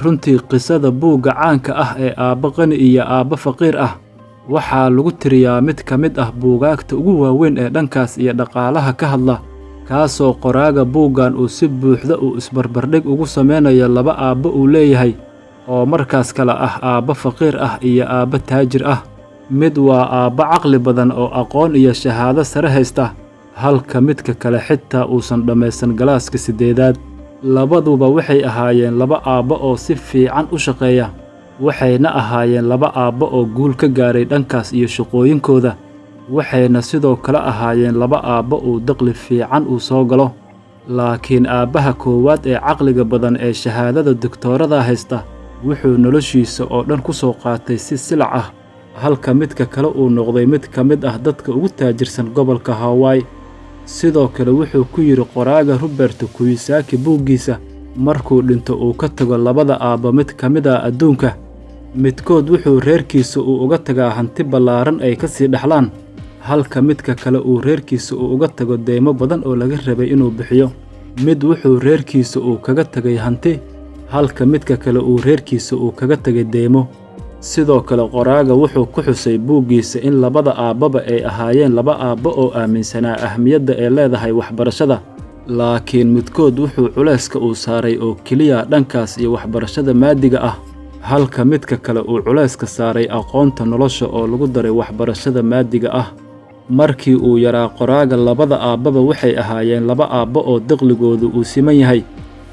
Runtii qisada buugga caanka ah ee Aabbe Qani iyo Aabbe Faqiir ah waxaa lagu tiriyaa mid ka mid ah buugaagta ugu waaweyn ee dhankaas iyo dhaqaalaha ka hadla, kaasoo qoraaga buuggan uu si buuxda uu isbarbardhig ugu sameynayo laba aabbo uu leeyahay oo markaas kala ah aabbe faqiir ah iyo aabbe taajir ah. Mid waa aabbe caqli badan oo aqoon iyo shahaado sare haysta, halka midka kale xitaa uusan dhammaysan galaaska siddeedaad. Labaduba waxay ahaayeen laba aabbo oo si fiican u shaqeeya, waxayna ahaayeen laba aabbo oo guul ka gaaray dhankaas iyo shaqooyinkooda, waxayna sidoo kale ahaayeen laba aabbo uu dakhli fiican uu soo galo. Laakiin aabbaha koowaad ee caqliga badan ee shahaadada doktoorada haysta wuxuu noloshiisa oo dhan ku soo qaatay si silac ah, halka midka kale uu noqday mid ka mid ah dadka ugu taajirsan gobolka Hawaii. Sidoo kale wuxuu ku yidhi qoraaga Robert Kiyosaki buuggiisa, markuu dhinto uu ka tago labada aabbo mid ka mid ah adduunka, midkood wuxuu reerkiisa uu uga tagaa hanti ballaaran ay ka sii dhaxlaan, halka midka kale uu reerkiisa uu uga tago deymo badan oo laga rabay inuu bixiyo. Mid wuxuu reerkiisa uu kaga tagay hanti, halka midka kale uu reerkiisa uu kaga tagay deymo. Sidoo kale qoraaga wuxuu ku xusay buuggiisa in labada aabbaba ay ahaayeen laba aabbo oo aaminsanaa ahmiyadda ay leedahay waxbarashada, laakiin midkood wuxuu culayska uu saaray oo keliya dhankaas iyo waxbarashada maadiga ah, halka midka kale uu culayska saaray aqoonta nolosha oo lagu daray waxbarashada maadiga ah. Markii uu yaraa qoraaga, labada aabbaba waxay ahaayeen laba aabbo oo dakhligoodu uu siman yahay,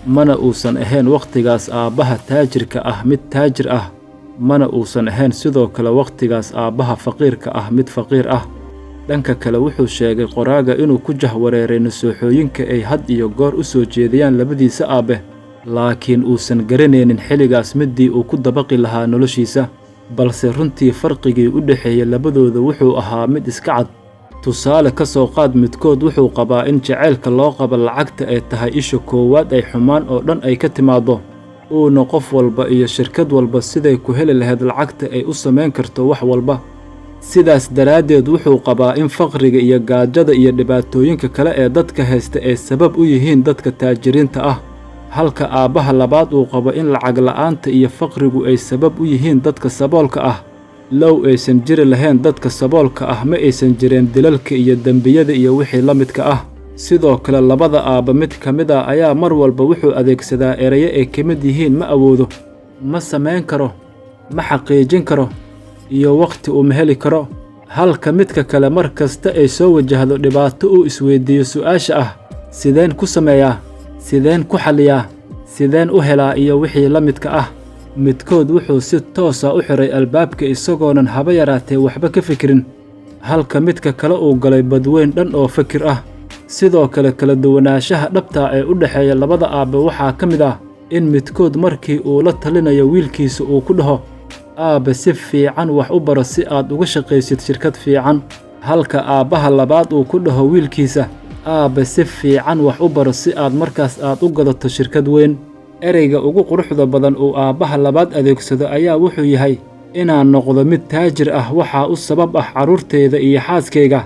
mana uusan ahayn wakhtigaas aabbaha taajirka ah mid taajir ah, mana uusan ahayn sidoo kale wakhtigaas aabbaha faqiirka ah mid faqiir ah. Dhanka kale wuxuu sheegay qoraaga inuu ku jahwareeray nasooxooyinka ay had iyo goor u soo jeediyaan labadiisa aabbe, laakiin uusan garanaynin xilligaas middii uu ku dabaqi lahaa noloshiisa. Balse runtii farqigii u dhexeeyay labadooda wuxuu ahaa mid iska cad. Tusaale ka soo qaad, midkood wuxuu qabaa in jacaylka loo qabo lacagta ay tahay isha koowaad ay xumaan oo dhan ay ka timaaddo, uuna qof walba iyo shirkad walba siday ku heli lahayd lacagta ay u samayn karto wax walba. Sidaas daraaddeed wuxuu qabaa in faqriga iyo gaajada iyo dhibaatooyinka kale ee dadka haysta ay sabab u yihiin dadka taajiriinta ah, halka aabbaha labaad uu qabo in lacag la'aanta iyo faqrigu ay sabab u yihiin dadka saboolka ah. Low aysan jiri lahayn dadka saboolka ah, ma aysan jireen dilalka iyo dembiyada iyo wixii la midka ah. Sidoo kale labada aabba mid ka mid ah ayaa mar walba wuxuu adeegsadaa erayo ay ka mid yihiin ma awoodo, ma samayn karo, ma xaqiijin karo, iyo wakhti uma heli karo, halka midka kale mar kasta ay soo wajahdo dhibaato uu isweydiiyo su'aasha ah sideen ku sameeyaa, sideen ku xalliyaa, sideen u helaa iyo wixii la midka ah. Midkood wuxuu si toos ah u xiray albaabka isagoonan haba yaraatee waxba ka fikirin, halka midka kale uu galay badweyn dhan oo fikir ah. Sidoo kale kala duwanaanshaha dhabta ee u dhexeeya labada aabbe waxaa ka mid ah in midkood markii uu la talinayo wiilkiisa uu ku dhaho, aabbe si fiican wax u baro si aad uga shaqaysid shirkad fiican, halka aabbaha labaad uu ku dhaho wiilkiisa, aabbe si fiican wax u baro si aad markaas aad u gadato shirkad weyn. Ereyga ugu quruxda badan uu aabbaha labaad adeegsado ayaa wuxuu yahay inaan noqdo mid taajir ah waxaa u sabab ah carruurtayda iyo xaaskayga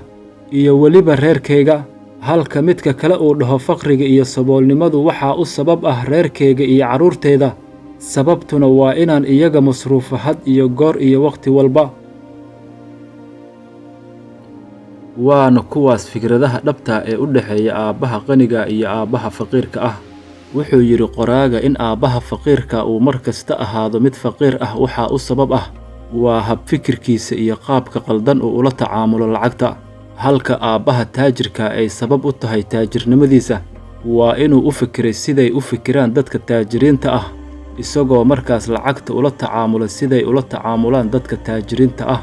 iyo weliba reerkayga, halka midka kale uu dhaho faqriga iyo saboolnimadu waxaa u sabab ah reerkayga iyo carruurtayda, sababtuna waa inaan iyaga masruufo had iyo goor iyo wakhti walba. Waana kuwaas fikradaha dhabta ee u dhexeeya aabbaha qaniga iyo aabbaha faqiirka ah. Wuxuu yidhi qoraaga in aabbaha faqiirka uu mar kasta ahaado mid faqiir ah waxaa u sabab ah waa hab-fikirkiisa iyo qaabka qaldan uu ula tacaamulo lacagta, halka aabbaha taajirka ay sabab u tahay taajirnimadiisa. Waa inuu u fikiray siday u fikiraan dadka taajiriinta ah, isagoo markaas lacagta ula tacaamula siday ula tacaamulaan dadka taajiriinta ah.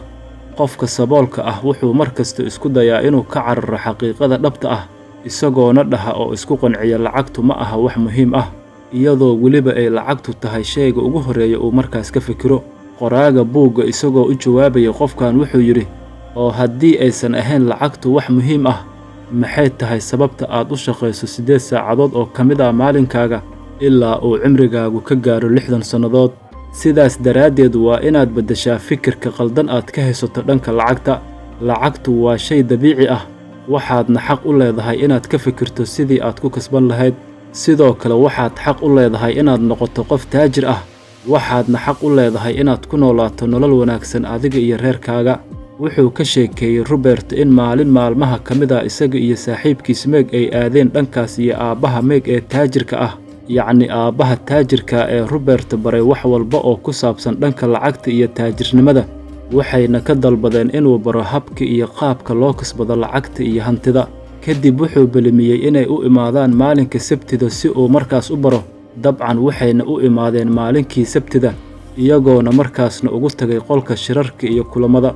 Qofka saboolka ah wuxuu mar kasta isku dayaa inuu ka cararo xaqiiqada dhabta ah, isagoona dhaha oo isku qanciya lacagtu ma aha wax muhiim ah, iyadoo weliba ay lacagtu tahay shayga ugu horreeya uu markaas ka fikiro. Qoraaga buugga isagoo u jawaabaya qofkan wuxuu yidhi, oo haddii aysan ahayn lacagtu wax muhiim ah, maxay tahay sababta aad u shaqayso 8 saacadood oo ka mid ah maalinkaaga ilaa uu cimrigaagu ka gaaro 60 sannadood? Sidaas daraaddeed waa inaad beddeshaa fikirka qaldan aad ka haysato dhanka lacagta. Lacagtu waa shay dabiici ah, waxaadna xaq u leedahay inaad ka fikirto sidii aad ku kasban lahayd. Sidoo kale waxaad xaq u leedahay inaad noqoto qof taajir ah. Waxaadna xaq u leedahay inaad ku noolaato nolol wanaagsan adiga iyo reerkaaga. Wuxuu ka sheekeeyey Robert in maalin maalmaha ka mid ah isaga iyo saaxiibkiis Meg ay aadeen dhankaas iyo aabbaha Meg ee taajirka ah, yacni aabbaha taajirka ee Robert baray wax walba oo ku saabsan dhanka lacagta iyo taajirnimada. Waxayna ka dalbadeen inuu baro habka iyo qaabka loo kasbado lacagta iyo hantida. Kadib wuxuu belimiyey inay u imaadaan maalinka Sabtida si uu markaas u baro. Dabcan waxayna u imaadeen maalinkii Sabtida, iyagoona markaasna ugu tagay qolka shirarka iyo kulamada.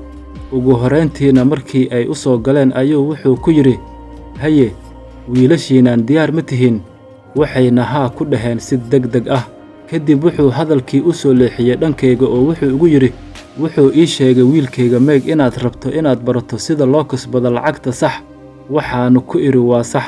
Ugu horrayntiina markii ay u soo galeen ayuu wuxuu ku yidhi, "Haye, wiilashiinaan diyaar ma tihiin?" Waxayna haa ku dhaheen si degdeg ah. Kadib wuxuu hadalkii u soo leexiyey dhankayga oo wuxuu igu yidhi, "Wuxuu ii sheegay wiilkayga Meg inaad rabto inaad barato sida loo kasbado lacagta, sax?" Waxaannu ku idhi, "Waa sax."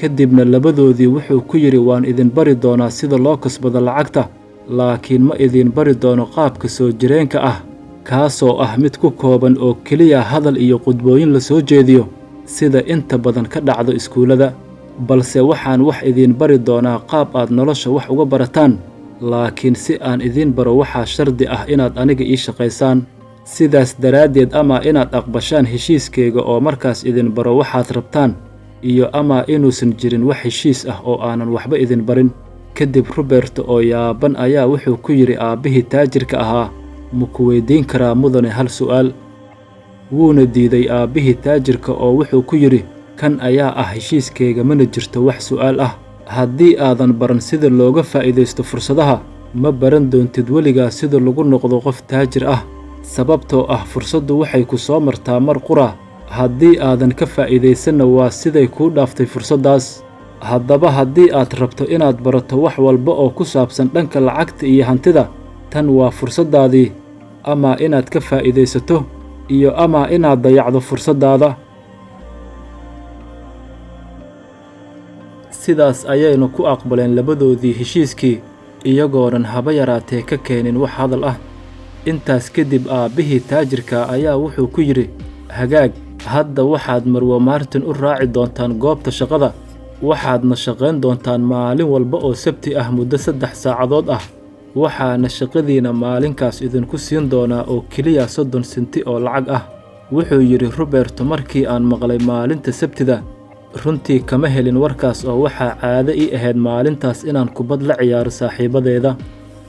Kadibna labadoodii wuxuu ku yidhi, "Waan idin bari doonaa sida loo kasbado lacagta, laakiin ma idin bari doono qaabka soo jireenka ah, kaasoo ah mid ku kooban oo keliya hadal iyo khudbooyin la soo jeediyo, sida inta badan ka dhacdo iskuullada. Balse waxaan wax idiin bari doonaa qaab aad nolosha wax uga barataan, laakiin si aan idiin baro waxaa shardi ah inaad aniga ii shaqaysaan. Sidaas daraaddeed ama inaad aqbashaan heshiiskayga oo markaas idin baro waxaad rabtaan, iyo ama inuusan jirin wax heshiis ah oo aanan waxba idin barin." Kadib Robert oo yaaban ayaa wuxuu ku yidhi aabbihii taajirka ahaa, "Ma ku weydiin karaa mudane hal su'aal?" Wuuna diiday aabbihii taajirka oo wuxuu ku yidhi, "Kan ayaa ah heshiiskayga, mana jirto wax su'aal ah. Haddii aadan baran sida looga faa'iidaysto fursadaha, ma baran doontid weligaa sida lagu noqdo qof taajir ah, sababtoo ah fursaddu waxay ku soo martaa mar qura. Haddii aadan ka faa'iidaysanna waa siday kuu dhaaftay fursaddaas. Haddaba haddii aad rabto inaad barato wax walba oo ku saabsan dhanka lacagta iyo hantida, tan waa fursaddaadii, ama inaad ka faa'iidaysato iyo ama inaad dayacdo fursaddaada." Sidaas ayayna ku aqbaleen labadoodii heshiiskii, iyagoonan haba yaraatee ka keenin wax hadal ah. Intaas kadib aabbihii taajirka ayaa wuxuu ku yidhi, "Hagaag, hadda waxaad Marwo Martin u raaci doontaan goobta shaqada, waxaadna shaqayn doontaan maalin walba oo Sabti ah muddo 3 saacadood ah. Waxaana shaqadiina maalinkaas idinku siin doonaa oo keliya 30 senti oo lacag ah." Wuxuu yidhi Robert, "Markii aan maqlay maalinta Sabtida, runtii kama helin warkaas oo waxaa caado ii ahayd maalintaas inaan kubad la ciyaaro saaxiibadeeda."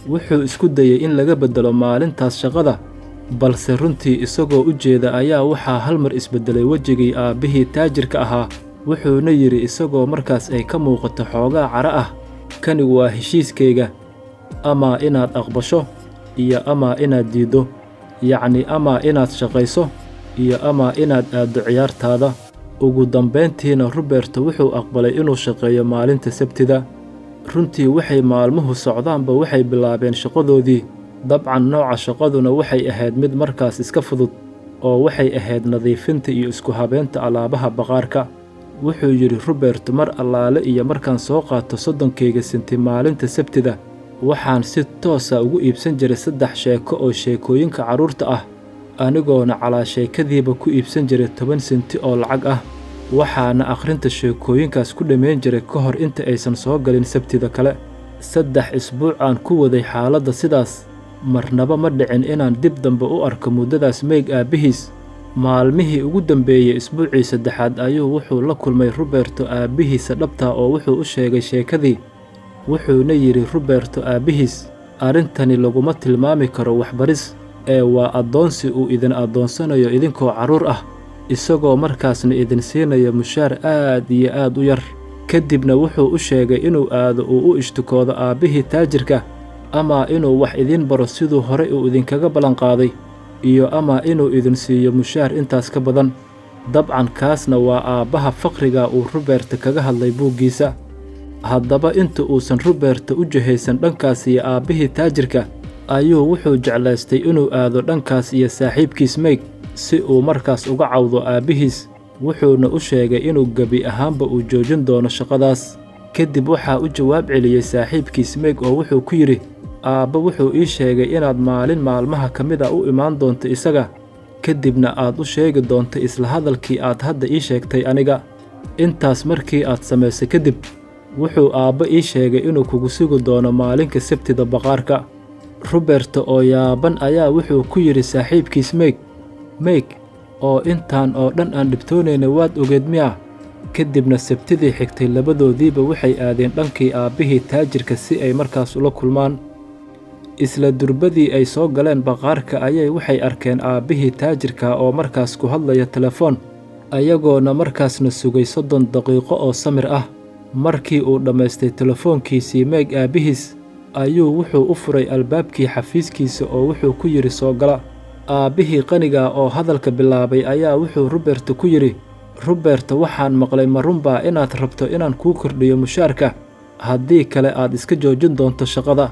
Wuxuu isku dayey in laga beddelo maalintaas shaqada, balse runtii isagoo u jeeda ayaa waxaa hal mar isbeddelay wejigii aabbihii taajirka ahaa. Wuxuuna yidhi isagoo markaas ay ka muuqato xoogaa cara ah, "Kani waa heshiiskayga, ama inaad aqbasho iyo ama inaad diiddo, yacni ama inaad shaqayso iyo ama inaad aaddo ciyaartaada." Ugu dambayntiina Robert wuxuu aqbalay inuu shaqeeyo maalinta Sabtida. Runtii waxay maalmuhu socdaanba waxay bilaabeen shaqadoodii. Dabcan nooca shaqaduna waxay ahayd mid markaas iska fudud, oo waxay ahayd nadiifinta iyo isku habeynta alaabaha bakhaarka. Wuxuu yidhi Robert, "Mar allaale iyo markaan soo qaato 30kayga senti maalinta Sabtida, waxaan si toosa ugu iibsan jiray 3 sheeko oo sheekooyinka carruurta ah, anigoona calaa sheekadiiba ku iibsan jiray 10 senti oo lacag ah. Waxaana akhrinta sheekooyinkaas ku dhammayn jiray ka hor inta aysan soo galin Sabtida kale. 3 isbuuc aan ku waday xaaladda sidaas, marnaba ma dhicin inaan dib dambe u arko muddadaas Meg aabbihiis. Maalmihii ugu dambeeyey isbuucii 3aad ayuu wuxuu la kulmay Roberto aabbihiisa dhabta oo wuxuu u sheegay sheekadii. Wuxuuna yidhi Roberto aabbihiis, arrintani laguma tilmaami karo waxbaris, ee waa addoonsi uu idin addoonsanayo idinkoo carruur ah, isagoo markaasna idin siinaya mushaar aad iyo aad u yar." Kadibna wuxuu u sheegay inuu aado uu u ishtikoodo aabbihii taajirka, ama inuu wax idiin baro siduu horey uu idinkaga ballanqaaday, iyo ama inuu idin siiyo mushaar intaas ka badan. Dabcan kaasna waa aabbaha faqriga uu Robert kaga hadlay buuggiisa. Haddaba inta uusan Robert u jihaysan dhankaas iyo aabbihii taajirka, ayuu wuxuu jeclaystay inuu aado dhankaas iyo saaxiibkiis Meg si uu markaas uga cawdo aabbihiis. Wuxuuna u sheegay inuu gebi ahaanba uu joojin doono shaqadaas. Kadib waxaa u jawaab celiyey saaxiibkiis Meg oo wuxuu ku yidhi, "Aabba wuxuu ii sheegay inaad maalin maalmaha ka mid a u imaan doonto isaga, kadibna aad u sheegi doonto isla hadalkii aad hadda ii sheegtay aniga. Intaas markii aad samaysay kadib, wuxuu aabba ii sheegay inuu kugu sugi doono maalinka Sabtida bakhaarka." Roberto oo yaaban ayaa wuxuu ku yidhi saaxiibkiis Mike, Mike, oo intaan oo dhan aan dhibtoonayna waad ogeed miya? Kadibna Sabtidii xigtay labadoodiiba waxay aadeen dhankii aabbihii taajirka si ay markaas ula kulmaan. Isla durbadii ay soo galeen bakhaarka ayay waxay arkeen aabbihii taajirka oo markaas ku hadlaya telefoon, ayagoona markaasna sugay 30 daqiiqo oo samir ah. Markii uu dhammaystay telefoonkiisii Mike aabbihiis, ayuu wuxuu u furay albaabkii xafiiskiisa oo wuxuu ku yidhi soo gala. Aabbihii qaniga oo hadalka bilaabay ayaa wuxuu Roberto ku yidhi, Roberto, waxaan maqlay ma runbaa inaad rabto inaan kuu kordhiyo mushaarka, haddii kale aad iska joojin doonto shaqada.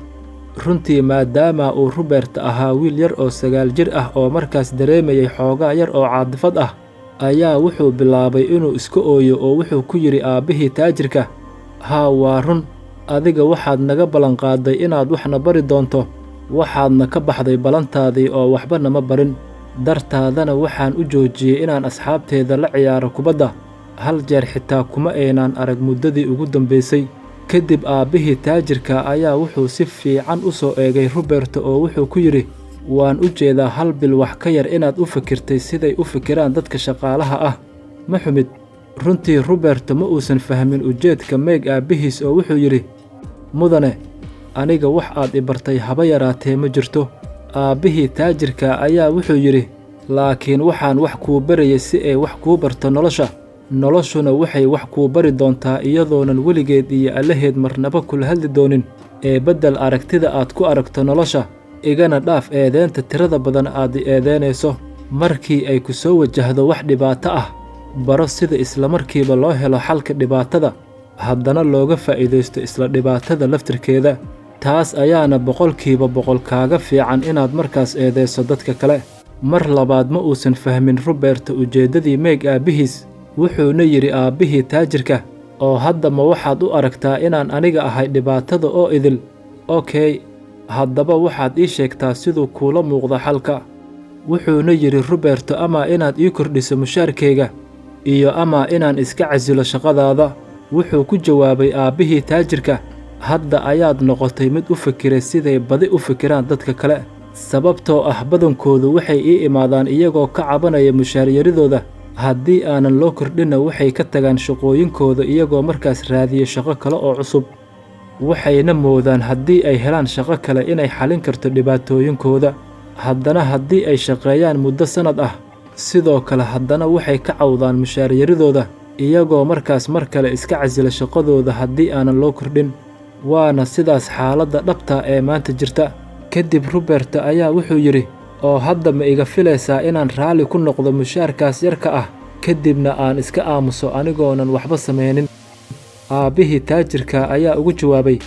Runtii maadaama uu Robert ahaa wiil yar oo 9 jir ah oo markaas dareemayay xoogaa yar oo caadifad ah, ayaa wuxuu bilaabay inuu iska ooyo oo wuxuu ku yidhi aabbihii taajirka, haa waa run, adiga waxaad naga ballanqaaday inaad waxna bari doonto, waxaadna ka baxday ballantaadii oo waxba nama barin. Dartaadana waxaan u joojiyey inaan asxaabteeda la ciyaaro kubadda, hal jeer xitaa kuma aynaan arag muddadii ugu dambaysay. Kadib aabbihii taajirka ayaa wuxuu si fiican u soo eegay Roberto oo wuxuu ku yidhi, waan u jeedaa hal bil wax ka yar inaad u fikirtay siday u fikiraan dadka shaqaalaha ah. Ma xumid. Runtii Roberto ma uusan fahmin ujeedka Mike aabbihiis oo wuxuu yidhi, mudane, aniga wax aad i bartay haba yaraatee ma jirto. Aabbihii taajirka ayaa wuxuu yidhi, laakiin waxaan wax kuu barayay si ay wax kuu barto nolosha. Noloshuna waxay wax kuu bari doontaa iyadoonan weligeed iyo allaheed marnaba kula hadli doonin, ee beddel aragtida aad ku aragto nolosha, igana dhaaf eedeynta tirada badan aad i eedeynayso. Markii ay ku soo wajahdo wax dhibaato ah, baro sida isla markiiba loo helo xalka dhibaatada, haddana looga faa'iidaysto isla dhibaatada laftirkeeda. Taas ayaana 100% kaaga fiican inaad markaas eedeyso dadka kale. Mar labaad ma uusan fahmin Roberto ujeeddadii Mike aabbihiis, wuxuuna yidhi aabbihii taajirka, oo hadda ma waxaad u aragtaa inaan aniga ahay dhibaatada oo idil? Okay, haddaba waxaad ii sheegtaa siduu kuula muuqda xalka. Wuxuuna yidhi Roberto, ama inaad ii kordhiso mushaarkayga iyo ama inaan iska casilo shaqadaada. Wuxuu ku jawaabay aabbihii taajirka, hadda ayaad noqotay mid u fikiray siday badi u fikiraan dadka kale, sababtoo ah badankoodu waxay ii imaadaan iyagoo ka cabanaya mushaaaryaridooda. Haddii aanan loo kordhinna waxay ka tagaan shaqooyinkooda iyagoo markaas raadiya shaqo kale oo cusub. Waxayna moodaan haddii ay helaan shaqo kale inay xalin karto dhibaatooyinkooda. Haddana haddii ay shaqeeyaan muddo sannad ah, sidoo kale haddana waxay ka cawdaan mushaaaryaridooda, iyagoo markaas mar kale iska casila shaqadooda haddii aanan loo kordhin. Waana sidaas xaaladda dhabta ee maanta jirta. Kadib Roberto ayaa wuxuu yidhi, oo hadda ma iga filaysaa inaan raalli ku noqdo mushaarkaas yarka ah, kadibna aan iska aamuso anigoonan waxba samaynin? Aabbihii taajirka ayaa ugu jawaabay,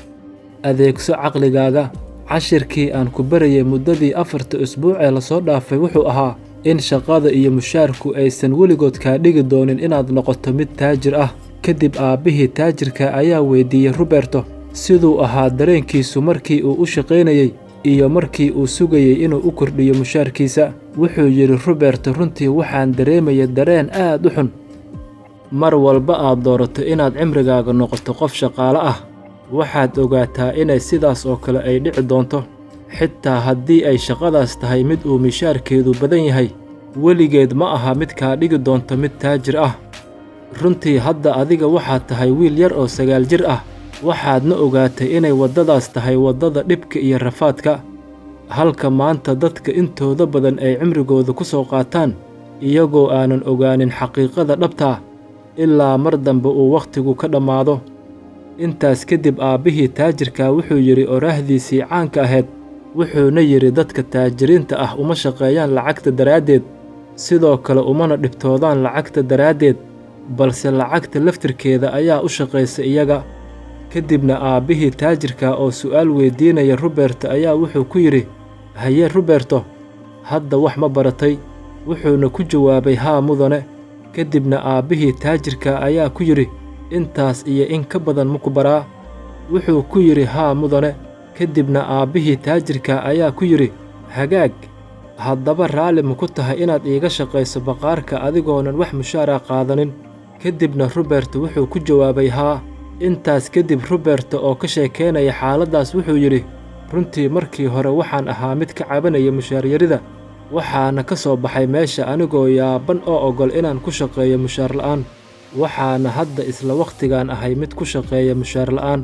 adeegso caqligaaga. Cashirkii aan ku barayay muddadii 4 usbuuc ee lasoo dhaafay wuxuu ahaa in shaqada iyo mushaarku aysan weligood kaa dhigi doonin inaad noqoto mid taajir ah. Kadib aabbihii taajirka ayaa weydiiyey Roberto siduu ahaa dareenkiisu markii uu u shaqaynayay iyo markii uu sugayay inuu u kordhiyo mushaarkiisa. Wuxuu yidhi Roberto, runtii waxaan dareemayay dareen aad u xun. Mar walba aad doorato inaad cimrigaaga noqoto qof shaqaale ah, waxaad ogaataa inay sidaas oo kale ay dhici doonto, xitaa haddii ay shaqadaas tahay mid uu mishaarkeedu badan yahay. Weligeed ma aha mid kaa dhigi doonto mid taajir ah. Runtii hadda adiga waxaad tahay wiil yar oo 9 jir ah, waxaadna ogaatay inay waddadaas tahay waddada dhibka iyo rafaadka, halka maanta dadka intooda badan ay cimrigooda ku soo qaataan iyagoo aanan ogaanin xaqiiqada dhabta ah ilaa mar dambe uu wakhtigu ka dhammaado. Intaas kadib aabbihii taajirka wuxuu yidhi oraahdiisii caanka ahayd, wuxuuna yidhi dadka taajiriinta ah uma shaqeeyaan lacagta daraaddeed, sidoo kale umana dhibtoodaan lacagta daraaddeed, balse lacagta laftirkeeda ayaa u shaqaysa iyaga. Kadibna aabbihii taajirka oo su'aal weydiinaya Roberto ayaa wuxuu ku yidhi, haye Roberto, hadda wax ma baratay? Wuxuuna ku jawaabay, haa mudane. Kadibna aabbihii taajirka ayaa ku yidhi, intaas iyo in ka badan ma ku baraa? Wuxuu ku yidhi, haa mudane. Kadibna aabbihii taajirka ayaa ku yidhi, hagaag, haddaba raalli ma ku tahay inaad iiga shaqayso bakhaarka adigoonan wax mushaar ah qaadanin? Kadibna Roberto wuxuu ku jawaabay, haa. Intaas kadib Roberto oo ka sheekeynaya xaaladdaas wuxuu yidhi, Runtii markii hore waxaan ahaa mid ka cabanaya mushaar yarida, waxaana ka soo baxay meesha anigoo yaaban oo oggol inaan ku shaqeeyo mushaar la'aan. Waxaana hadda isla wakhtigan ahay mid ku shaqeeya mushaar la'aan.